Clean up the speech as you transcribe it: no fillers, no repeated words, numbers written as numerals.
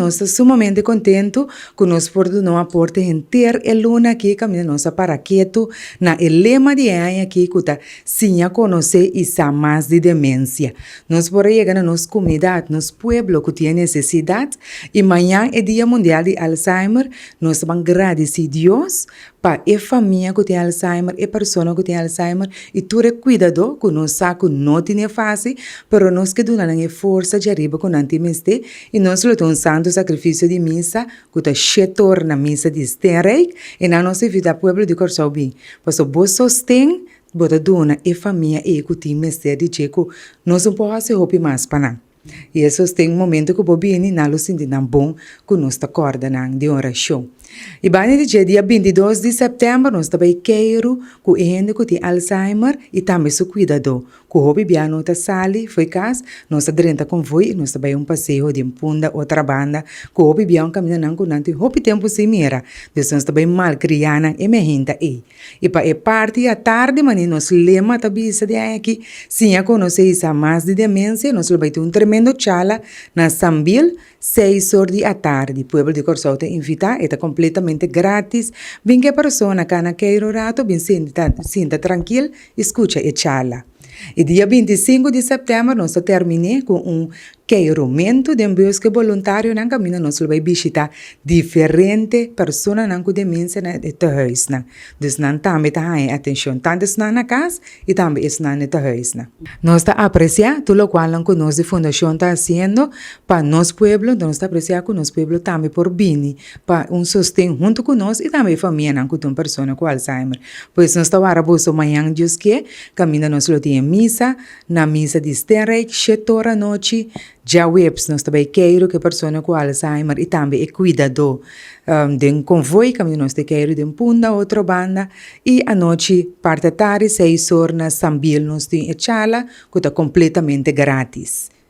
nos ta sumamente kontentu ku nos por duna un aporte henter e luna aki kaminda nos a para ketu na e lema di e aña aki ku ta Siña konosé i sa mas di demensia. Nos por a yega na nos komunidat, nos pueblo ku tin e nesesidat i mañan e Dia Mundial di Alzheimer nos ta ban gradisí Dios pa e famia ku tin Alzheimer, e persona ku tin Alzheimer i tur e kuidadó ku nos sa ku no tin e fásil, pero nos ke duna nan e forsa djariba ku nan tin mester i nos lo ta un santu sakrifisio di misa ku ta shetor na misa di Steenrijk i nan nos invitá pueblo di Kòrsou bin pasobra bo sosten bo ta duna e famia ei ku tin mester di dje ku nos no por hasi hopi mas pa nan. I e sosten momento ku bo bini nan lo sinti nan bon ku nos ta kòrda nan den orashon. I banda di dje dia 22 di sèptèmber nos ta bai keiru ku e hende ku tin Alzheimer i tambe su kuidadó. Ku hopi bia no ta sali fo'i kas, nos ta drenta konvoi i nos ta bai un paseo den Punda otra banda ku hopi bia un kaminda nan ku nan tin hopi tempu sin mira. Dus nos ta bai malkriá nan e mehinta ei. I pa e parti atardi manera nos lema ta bisa di aña aki, Siña konosé i sa mas di demensia, nos lo bai tin un tremendo chala na Sambil, seis or di atardi. Pueblo di Kòrsou ta invitá, e ta kompletamente gratis. Bin ku e persona kana keiro rato, bin sinta sinta trankil i skucha e chala. E dia 25 di sèptèmber nos ta terminé ku un keiromentu den bus ku e boluntarionan kaminda nos lo bai bishitá diferente personanan ku demensia na e tehuisnan. Dus nan tambe ta haña e atenshon, tantu esnan na kas i tambe esnan na e tehuisnan. Nos ta apresiá tur lokualnan ku nos di fundashon ta hasiendo pa nos pueblo, nos ta apresiá ku nos pueblo tambe por bini pa un sosten huntu ku nos i tambe e famianan ku tin un persona ku Alzheimer. Pues nos ta wara boso mañan Dios ke, kaminda nos lo tin e misa, na misa di Steenrijk shete ora anochi, djaweps nos ta bai keiru ku e persona ku Alzheimer i tambe e kuidadó den konvoi kaminda nos ta keiru den Punda otro banda i anochi parti atardi seis or na Sambil nos tin e chala ku ta kompletamente gratis.